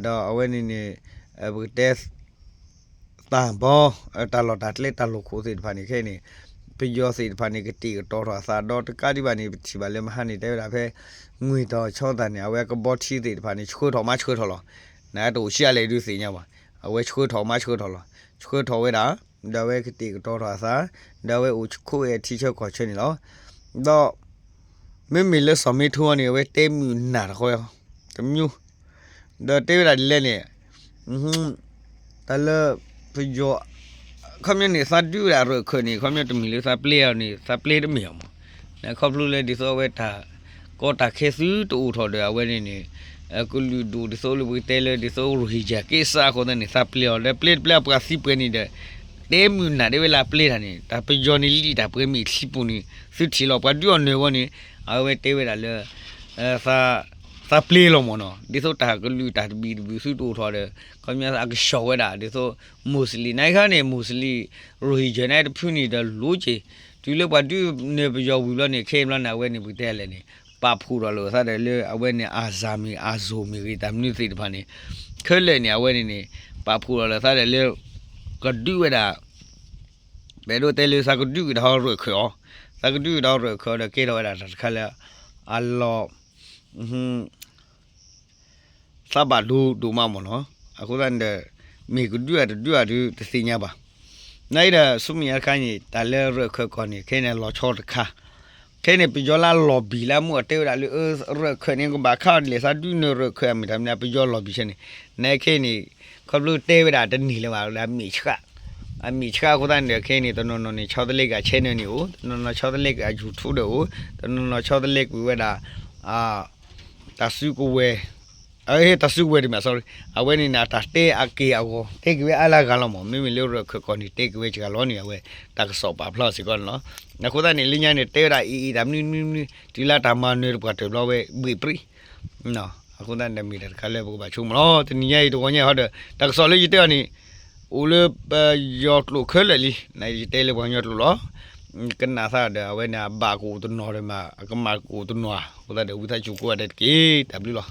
ဒီးအဝဲန့ၣ်န့ၣ် ပကတဲ သၣ်ဘီ တၢ်လီၢ်တၢ်ကျဲတၢ်လိာ်ခိၣ်သ့ၣ်တဖၣ်န့ၣ် ခဲအံၤန့ၣ် ပယီၤသ့ၣ်တဖၣ်န့ၣ် ကတဲာ်ကတီၤထီၣ်အသး ဒီးတကးဒံးဘၣ်န့ၣ် ပထံၣ်ဘၣ်လၢမဟါန့ၣ် တဲဝဲဒၣ်ဖဲ ငွေတောင်ချောင်းသာန့ၣ် အဝဲကဘီထံသ့ၣ်တဖၣ်န့ၣ် ဆှၢထီၣ်မးဆှၢထီၣ်လီၤ. နတအိၣ်ဆံးအါလဲၣ်ဒုးသ့ၣ်ညါဘၣ်. အဝဲဆှၢထီၣ်မးဆှၢထီၣ်လီၤ. ဆှၢထီၣ်ဝဲဒၣ် ဒီးအဝဲကတဲာ်ကတီၤထီၣ်အသး ဒီးအဝဲအိၣ်ခိးဝဲထံဆၢကီၢ်ဆၢန့ၣ်လီၤ. ဒီး မ့မ့ၢ်လၢစီၤမ့ထူအံၤန့ၣ် အဝဲတဲမုာ်နၢ်တခီ တမံၤ ဒီးတဲဝဲဒၣ်ဒ်လဲၣ်န့ၣ် တၢ်လၢ ပယီၤ ခီပညီန့ၣ် သးဒုးဝဲဒၣ်ရၢၢ်ခၢၣ်န့ၣ် ခီပညီတမ့ၢ်လၢသးပျဲအီၤန့ၣ် သးပျဲတမ့ၢ်အီၤမး ခီဖျိလၢဒ်သိးအဝဲတၢ်ကီတၢ်ခဲသုတအိၣ်ထီၣ်ဒီး အဝဲန့ၣ်န့ၣ် ကလုာ်ဒူၣ်ဒ်သိးလၢပကတဲလၢဒ်သိး ရိဟ့ၣ်ယၢ်က့စးအဃိသတးန့ၣ် သးပျဲအီၤ ဒီးပျဲတပျဲအပှၤသံပှဲၤန့ၣ်ဒီး တဲမုာ်နၢ်ဒ်ဝဲလၢအပျဲတၢ်န့ၣ် တၢ်ပယီၤန့ၣ်လံာ်တၢ်ပှဲၤမ့ၢ်ထံပူၤန့ၣ် သုထံၣ်လီၤ ပှၤဒုးအီၤနၢၤဝဲန့ၣ် အဝဲတဲဝဲဒၣ်လၢ သးပျဲလီၤမးနီၤ ဒ်သိးတၢ်ကလုာ်တၢ်တဘံၣ်တဘုၣ်သုတအိၣ်ထီၣ်ဒီး ခီပညီအကဆှီဝဲဒၣ် ဒ်သိး Muslim နခါန့ၣ် Muslim ရိဟ့ၣ်ယၢ်န့ၣ်တဖုန့ၣ်ဒီးလိၤက့ၤ တုၤလၢပှၤဒုးနၢၤပယီၤဝံၤဘျီန့ၣ် ခဲအံၤဘျီန့ၣ် အဝဲန့ၣ်ပကတဲလဲၣ်န့ၣ် ပာ်ဖှိၣ်ထီၣ်လိာ်သးဒီးလၢအဝဲန့ၣ် အၤစၢ်မ့ၢ် အၤစိၤမ့ၢ်ဂ့ၤ တၢ်မနုၤသ့ၣ်တဖၣ်န့ၣ် ခဲလၢာ်န့ၣ် အဝဲန့ၣ်န့ၣ် ပာ်ဖှိၣ်ထီၣ်လိာ်သးဒီးလၢ ကဒုးဝဲဒၣ် ပအဲၣ်ဒိးတဲလၢသးကဒုးက့ၤဒီးရၢၢ်ခၢၣ်အီၤ သးကဒုးက့ၤဒီးရၢၢ်ခၢၣ်အီၤဒီးကဲထီၣ်ဝဲဒၣ်တၢ်တခါလၢ အလီၢ် သးဘၣ်ဒိဒိၣ်မးမးနီၤ အဃိသတးန့ၣ်ဒီး မ့ၢ်ကဒုးဧါတဒုးဧါဒုးတသ့ၣ်ညါဘၣ်. နာ်အံၤဒီး ဆူမဲာ်ညါတခါန့ၣ် တၢ်လၢရၢၢ်ခၢၣ်ကီၢ်န့ၣ် ခဲအံၤန့ၣ် လီၤဆီတခါ ခဲအံၤန့ၣ် ပယီၤလၢအလီၢ်ဘံၣ်လၢအမိၢ်အတဲဝဲဒၣ်လၢ အၢ ရၢၢ်ခၢၣ်န့ၣ် ကဘၣ်ခးအီၤဒ်လဲၣ် သးဒုးနၢၤရၢၢ်ခၢၣ်အမ့ၢ်တၢ်မနုၤ ပယီၤလီၢ်ဘံၣ်ဆဲန့ၣ် နာ်ခဲအံၤန့ၣ် ခီဖျိတဲဝဲဒၣ်တန့ၢ်လၢၤဘၣ် အမ့ၢ်ဆှး အမ့ၢ်ဆှးအဃိသတးန့ၣ်ဒီး ခဲအံၤန့ၣ် တနီၤနီၤန့ၣ် ဆီတလဲက့ၤအ channel န့ၣ်အိၣ် တနီၤနီၤဆီတလဲက့ၤအ YouTube ဒီးအိၣ် တနီၤနီၤဆီတလဲကွံာ်ဝဲဒၣ် တၢ်စုကဝဲၤ တၢ်စုကဝဲၤတမ့ၢ် sorry အဝဲန့ၣ်န့ၣ် အတၢ်တဲအက့ၢ်အဂီၤ တဲက့ၤဝဲအါလၢအဂၤလီၤမး, မ့မ့ၢ်လၢရၢၢ်ခၢၣ်ကီၢ်န့ၣ် တဲက့ၤဝဲစှၤလီၤန့ၣ် အဝဲတၢ်ကစီၣ်ပာ်ဖျါစ့ၢ်ကီးန့ၣ်လီၤ. အဃိသတးန့ၣ် လၢညါန့ၣ် တဲဝဲဒၣ်အံၤအံၤတၢ်မနုၤမနုၤမနုၤ တုၤလၢတၢ်မၤနၢၤတပှၢ်တၢၢ်ဘျီဝဲ ဘှ့ၣ်ပြံ အဃိသတးန့ၣ် မ့ၢ်တၢ်တခါလၢပကဘၣ်ဆိကမိၣ်လီၤ. တနံၤညါအံၤတဂီၤညါဟီဒီး တၢ်ကစီၣ်လၢယတဲအီၤန့ၣ် အိၣ်လၢပယီၤကျိာ်ခဲလၢာ်လံ, ယတဲလၢပှၤကညီကျိာ်လီၤ. ကနၣ်သးဒီး အဝဲန့ၣ် အဘၣ်ကအိၣ်တနီၤဒီးမး အကမၣ်ကအိၣ်တနီၤ, အဃိသတးဒီး ဝံသးစူၤကိးဂၤဒဲးတက့ၢ်. တၢ်ဘျုးလီၤ.